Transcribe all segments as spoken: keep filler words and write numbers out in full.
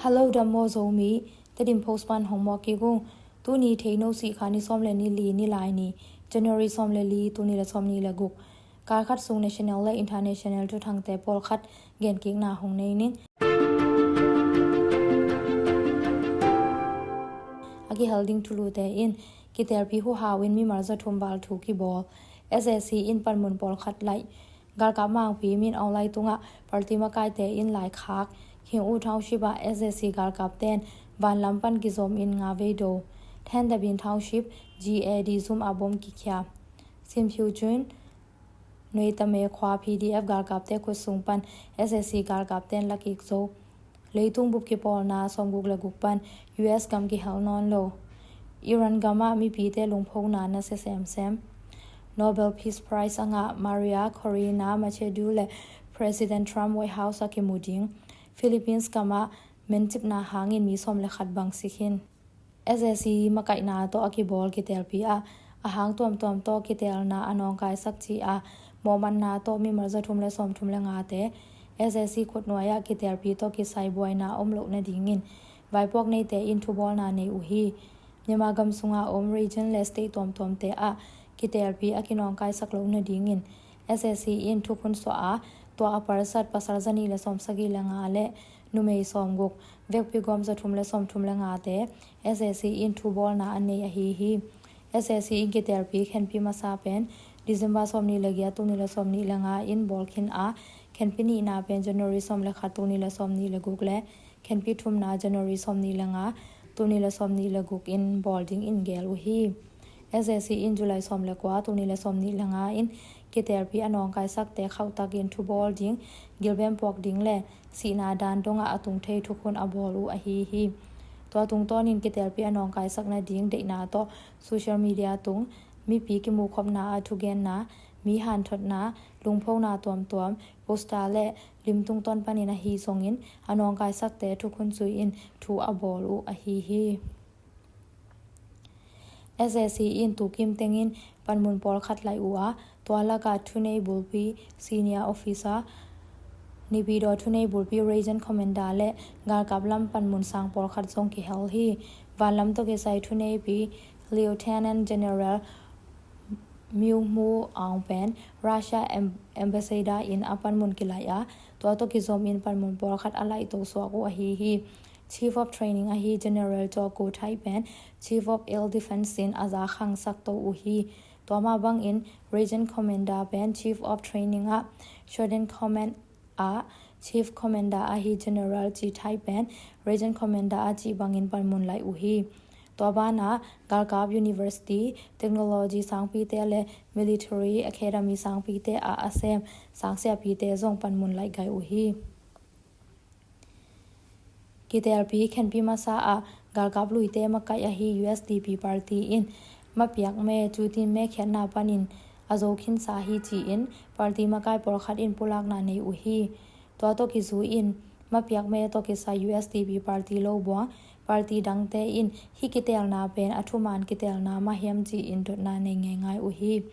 Hello, dam maw Zomi, Tedim Post pan hong mawk kik ung. Tuni Theino sihkha ni sawm le ni li, ni Lai ni, January sawm le li, tul nih le sawm nih le guk. Kal khat sung national le international thuthangte pawlkhat genkikna hong nei ning. A kihel ding thulute in, kitelpi huhau in mimal za thum val thu kibawl. S A C in panmun pawlkhat laih. Galkap mangpi Min Aung Hlaing tungah party makaite in laikhak. Khing U Township ah S A C galkapten vanlam pan kizom in nga vei do. Thantabyin Township G A D zum ah bom kikhia. Sympyu Chun Nuitame khua P D F galkapte khut sung pan S A C galkapten lakik zo. Leitung bup kipawlna sawmguk le guk pan U S gam kihel nawn lo. Iran gamah mipite lungphona nasia semsem. Nobel Peace Prize a ngah Maria Corina Machado le President Trump White House a kimu ding. Philippines gamah mencipna hangin mi sawm le khat bang si khin. S A C makaihna tawh a kibawl kitelpi ah a hang tuamtuam tawh kitelna a nawngkaisak ci a mawhmatna tawh mimal za thum le sawm thum le ngate S A C khutnuai ah kitelpi tawh kisai buaina om loh nadingin vaipuak neite in thubawlna nei uh hi. Myanmar gam sunga om region le state tuamtuamte ah kitelpi a kinawngkaisak loh nadingin S A C in thukhun suah a, tua a palsat pasal za nih le sawm sagih le nga le numei sawmguk, vekpi gawm za thum le sawm thum le ngate S A C in thubawlna a nei ahi hi. S A C in kitelpi khenpi masa pen December sawm nih le giat, tul nih le sawm nih le nga in bawl khin a, khenpi nihna pen January sawm le khat, tul nih le sawm nih le guk le khenpi thumna January sawm nih le nga, tul nih le sawm nih le guk in bawl dingin gel uh hi. S A C in July sawm le kua, tul nih le sawm nih le nga in kitelpi a nawngkaisakte khauhtakin thubawl ding, gilbem puak ding le sihna dan dongah a tung thei thukhun a bawl uh ahi hi. Tua tungtawnin kitelpi a nawngkaisak nading deihna tawh social media tung, mipi kimukhopna ah thugenna, mi hanthotna, lungphona tuamtuam, poster le lim tungtawn panin ahi zongin a nawngkaisakte thukhun zui in thu a bawl uh ahi hi. S A C in tukim tengin panmun pawlkhat laih uh a, tua lakah thunei bulpi senior officer, Naypyidaw thunei bulpi region commander le galkap lam panmun sang pawlkhat zong kihel hi. Vanlam tawh kisai thuneipi Lieutenant General Myu Mu Aung pen Russia am- ambassador in a panmun kilaih a, tua tawh kizomin panmun pawlkhat a laihto suak uh ahi hi. Chief of Training ahi General Kyaw Kyaw Thaw pen Chief of Air Defense in a za khangsak to uh hi. Tua mah bangin Region Commander pen Chief of Training ah, Southern Command ah Chief Commander ahi General Kyaw Thaw pen Region Commander a cih bangin panmun laih uh hi. Tua banah galkap university, technology sangpite le military academy sangpite ah a sem sangsiapite zong panmun laih gai uh hi. Kitelpi khenpi masa ah galkap luite makaih ahi U S D P party in mapiak me, cutin me khiatna panin a zo khinsa hi ci-in party makai pawlkhat in pulakna nei uh hi. Tua tawh kizui in mapiak me tawh kisai U S D P party lo buang party dangte in hih kitelna pen a thuman kitelna mah hiam ci-in dotna nei ngeingai uh hi.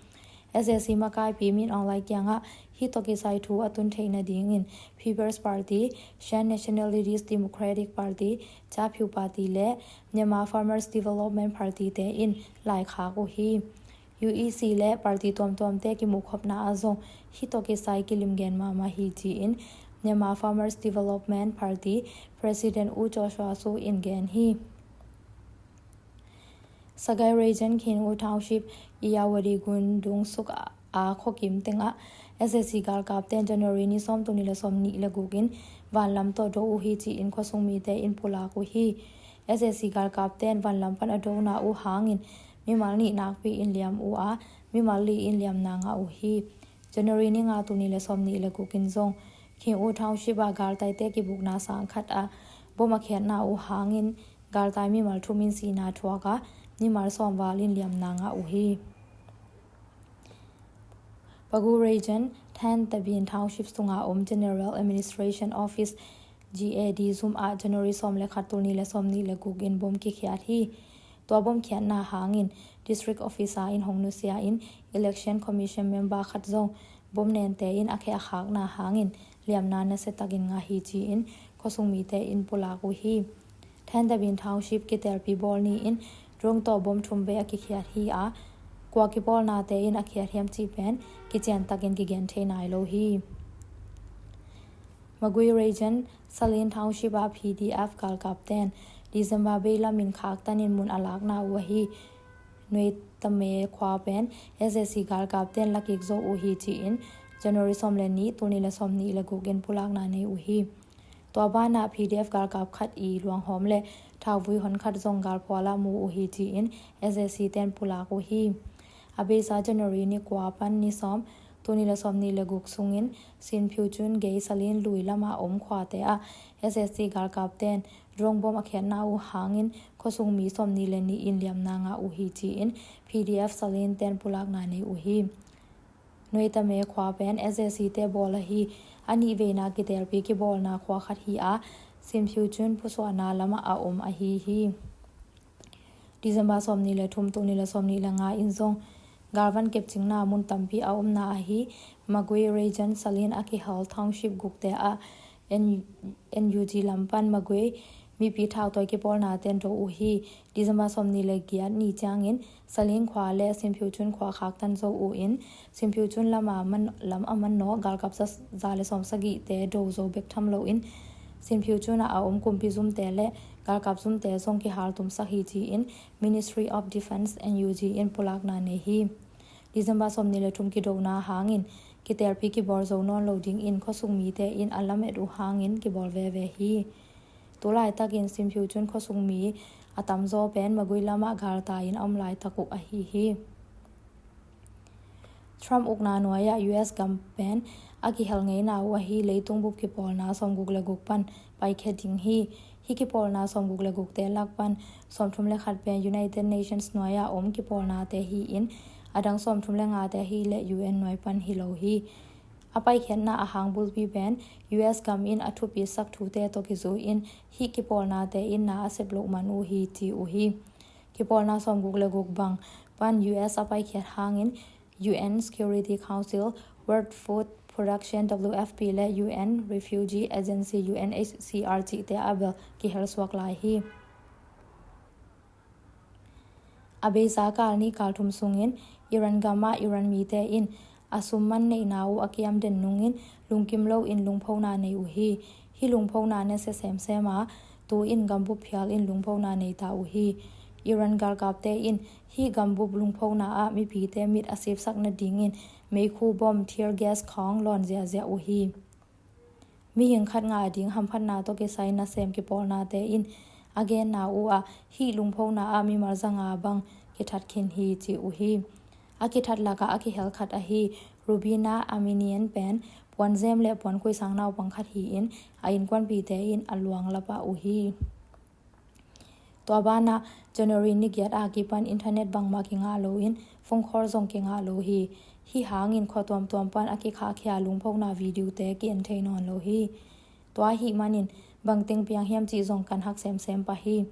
S A C makaipi Min Aung Hlaing kiangah hih tawh kisai thu a tun theih nadingin People's Party, Shan Nationalities Democratic Party, Kyaw Pyu Party le Myanmar Farmers Development Party te in laikhak uh hi. U E C le party tuamtuamte kimukhopna ah zong hih tawh kisai kilim gen mahmah hi ci-in Myanmar Farmers Development Party President U Kyaw Shwa Soe in gen hi. Sagaing Region Khin U Township Irrawaddy Gun Dong Suk a, a khuakim tengah S A C galkapten January ni sawm, tul nih le sawm nih le guk in vanlam tawh do uh hi ci-in khuasung mite in pulak uh hi. S A C galkapten vanlam pan a dona uh hangin mimal nih nakpi in liam uh a, mimal li in liamna ngah uh hi. January ni nga, tul nih le sawm nih le guk in zong Khin U Township ah galtaite kibukna sang khat ah bom a khiatna uh hangin galtai mimal thum in sihna thuak a, mimal sawm val in liamna ngah uh hi. Pegu Region, Thantabyin Township sunga om General Administration Office, G A D zum ah January sawm le khat, tul nih le sawm nih le guk in bom kikhiat hi. Tua bom khiatna hangin District Officer in hong nusia in Election Commission member khat zong bom nente in a khe a khakna hangin liamna nasia takin ngah hi ci-in khuasung mite in pulak uh hi. Thandabin Township kitelpi bawl ni-in drone tawh bom thum vei a kikhiat hi a, kua kipawlnate in a khiat hiam cih pen kician takin kigen thei nai lo hi. Magway Region, Salin Township ah P D F galkapten December vei lamin khaktanin mun a lakna uh ahi Nueitame khua pen S A C galkapten lakik zo uh hi ci-in January sawm le nih, tul nih le sawm nih le guk in pulakna nei uh hi. Tua banah P D F galkap khat i luanghawm le thauvui hon khat zong galphual ah mu uh hi ci-in S A C ten pulak uh hi. A beisa January ni kua pan ni sawm, tul nih le sawm nih le guk sungin Sinphiu Cun gei Salin lui lama om khuate ah S A C galkapten drone bom a khiatna uh hangin khuasung mi sawm nih le nih in liamna ngah uh hi ci-in P D F Salin ten pulakna nei uh hi. Nueitame khua pen S A C te bawl ahi a nih veina kitelpi kibawlna khua khat hi a, Sinphiu Cun pusuahna lamah a om ahi hi. December sawm nih le thum, tul nih le sawm nih le nga in zong galvan kepcingna mun tampi a omna ahi Magway Region Salin a kihal Township gukte ah N-, N U G lam pan Magway mipi thautuai kipawlna ten do uh hi. December sawm nih le giat ni ciangin Salin khua le Sinphiu Cun khua khaktan zo uh in Sinphiu Cun lama man, lam a man nawh galkap za, za le sawm sagihte do zo bek tham loin Sinphiu Cun ah a om kumpi zumte le galkap zumte zong kihaltumsak hi ci-in Ministry of Defence, N U G in pulakna nei hi. December sawm nih le thum kidona hangin kitelpi kibawl zo nawn lo dingin khuasung mite in a lamet uh hangin kibawl veve hi. Tulaitakin Sinphiu Cun khuasung mi a tamzaw pen Magway lamah galtai-in a om laitak uh ahi hi. Trump ukna nuai-ah U S gam pen a kihel ngeina uh ahi leitung bup kipawlna sawmguk le guk pan paikhia ding hi. Hih kipawlna sawmguk le gukte lak pan sawmthum le khat pen United Nations nuai-ah om kipawlnate hi-in a dang sawmthum le ngate ahi leh U N nuai pan hi lo hi. A paikhiatna a hang bulpi pen U S gam in a thupitsak thute tawh kizui-in hih kipawlnate in na a sep loh man uh hi ci uh hi. Kipawlna sawmguk le guk bang pan U S a paikhiat hangin U N Security Council, World Food Production, W F P, le U N Refugee Agency, U N H C R, cihte a bel kihel suak lai hi. A beisa kal nih kal thum sungin Iran gamah Iran mite in a sum man neihna uh a kiam den nungin lungkim loin lungphona nei uh hi. Hih lungphona nasia semsem a, tu-in gambup phial in lungphona nei ta uh hi. Iran galkapte in hih gambup lungphona ah mipite mit a sipsak nadingin meikhu bom, tear gas khawng lawn ziahziah uh hi. Mihing khat ngah ding hamphatna tawh kisai nasem kipawlnate in a genna uh ah hih lungphona ah mimal za nga bang kithat khin hi ci uh hi. A kithat lakah a kihel khat ahi Rubina Aminian pen puanzem le puankhuisang naupang khat hi-in a innkuanpite in a luang la pah uh hi. Tua banah January ni giat a kipan internet bangmah kingah loin phone call zong kingah lo hi. Hih hangin khua tuamtuam pan a kikhahkhia lungphona video-te ki-en thei nawn lo hi. Tua ahih manin bangteng piang hiam cih zong kan hak semsem pah hi.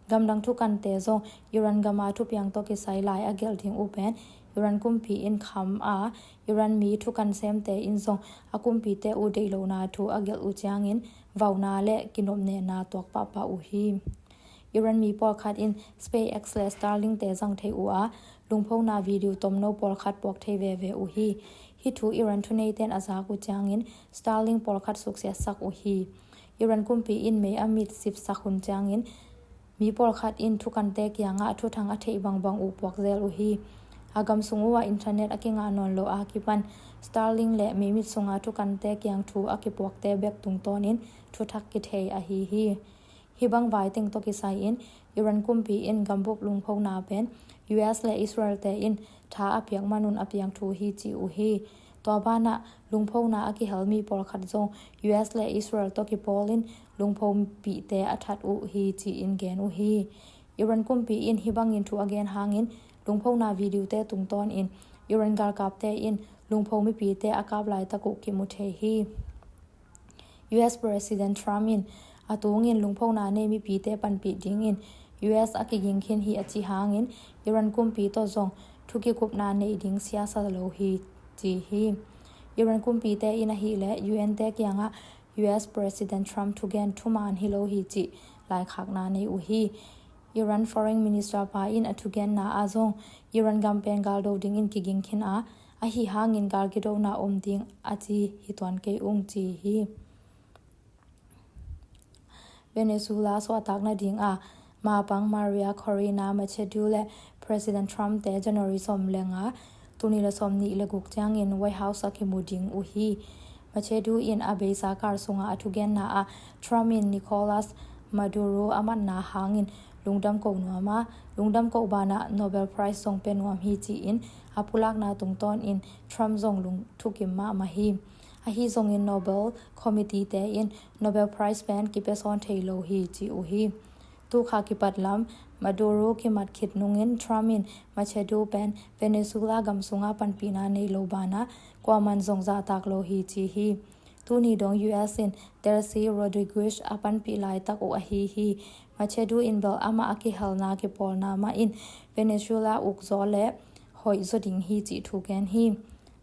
Gamdang thukante zong Iran gama thupiang tawh kisai lai a gelh ding uh pen Iran kumpi in kham a, Iran mi thukan semte in zong a kumpite uh deih lohna thu a gelh uh ciangin vauna le kinopnehna tuak pahpah uh hi. Iran mi pawlkhat in SpaceX le Starlink-te zang thei uh a, lungphona video tomno pawlkhat puak thei veve uh hi. Hih thu Iran thuneite'n a zak uh ciangin Starlink pawlkhat suksiatsak uh hi. Iran kumpi in mei a mit sipsak hun ciangin mi pawlkhat in thukante kiangah thuthang a theih bangbang uh puak zel uh hi. A gamsung uhah internet a kingah nawn lo a kipan Starlink le meimit sunga thukante kiang thu a kipuakte bek tungtawnin thuthak kithei ahi hi. Hih bang vai teng tawh kisai-in Iran kumpi in gambup lungphona pen U S le Israel-te in tha a piak manun a piang thu hi ci uh hi. Tua banah lungphona a kihel mi pawlkhat zong U S le Israel tawh kipawl in lungphopihte a that uh hi ci-in gen uh hi. Iran kumpi in hih bangin thu a gen hangin lungphona video-te tungtawnin Iran galkapte in lungpho mipite a kap laitak uh kimu thei hi. U S President Trump in a tungin lungphona nei mipite panpih dingin U S a kiging khin hi a cih hangin Iran kumpi tawh zong thu kikupna neih ding siasa lo hi ci hi. Iran kumpite in ahih leh U N-te kiangah U S President Trump thugen thuman hi lo hi cih laikhakna nei uh hi. Iran Foreign Minister pa in a thugenna ah zong Iran gam pen galdo dingin kiging khin a, ahi hangin galkidona om ding a ci hi tuan kei ung ci hi. Venezuela suahtak nading a mapang Maria Corina Machado le President Trump te January sawm le nga, tul nih le sawm nih le guk ciangin White House a kimu ding uh hi. Machado in a beisa kar sungah a thugenna ah Trump in Nicolas Maduro a matna hangin lungdam ko nuam a, lungdam ko banah Nobel Prize zong pe nuam hi ci-in a pulakna tungtawnin Trump zong lungthukim mahmah hi. Ahi zongin Nobel Committee te in Nobel Prize pen kipia sawn thei lo hi ci uh hi. Tukha kipat lam Maduro kimat khit nungin Trump in Machado pen Venezuela gam sungah panpihna nei lo banah kuaman zong zahtak lo hi ci hi. Tuni dong U S in Delcy Rodriguez a panpih laitak uh ahi hi. Machado in bel amah a kihelna kipawlna mah in Venezuela ukzaw le hoih zaw ding hi cih thugen hi.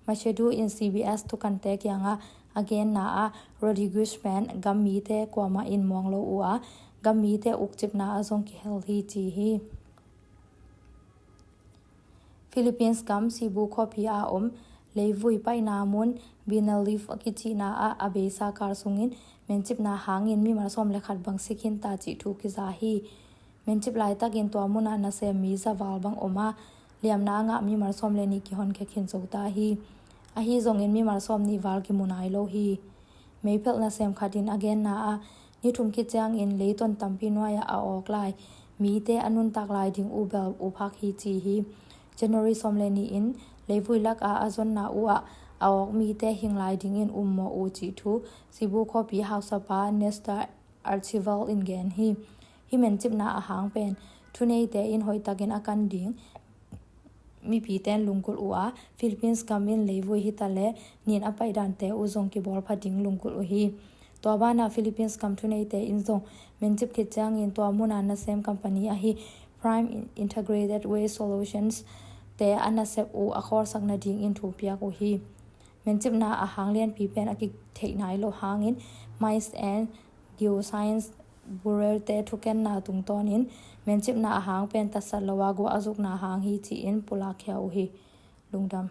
Machado in C B S thukante kiangah a genna ah Rodriguez pen gam mite kuamah in muang lo uh a, gam mite ukcipna ah zong kihel hi ci hi. Philippines gam Cebu khuapi a om leivui paihna mun Binalif a kicihna ah a beisa kar sungin mencipna hangin mimal sawm le khat bang si khin ta cih thu kiza hi. Mencip laitakin tua munah nasem mi za val bang om a, liamna a ngah mimal sawm le nih kihonkhia khin zo ta hi. Ahi zongin mimal sawm nih val kimu nai lo hi. Meiphelh nasem khat in a genna ah ni thum khit ciangin leiton tampi nuai-ah a awk lai mite a nuntak lai ding uh bel uphak hi ci hi. January sawm le nih in leivui lakah a zonna uh ah a awk mite hing lai dingin ummawh uh cih thu Cebu khuapi hausapa Nestor Archibald in gen hi. Hih mencipna a hang pen thuneite in hoihtakin a kan ding mipite in lunggulh uh a, Philippines gam in leivui hita le nin a paih dante uh zong kibawlpha ding lunggulh uh hi. Tua banah Philippines gam thuneite in zong mencip khit ciangin tua muna nasem company ahi Prime Integrated Waste Solutions te a nasep uh a khawlsak nadingin thupiak uh hi. Mencipna a hang lianpi pen a kitheih nai lo hangin Mines and Geoscience Bureau te thukenna tungtawnin mencipna a hang pen tatsat lo a guah a zukna hang hi ci-in pulakkhia uh hi. Lungdam.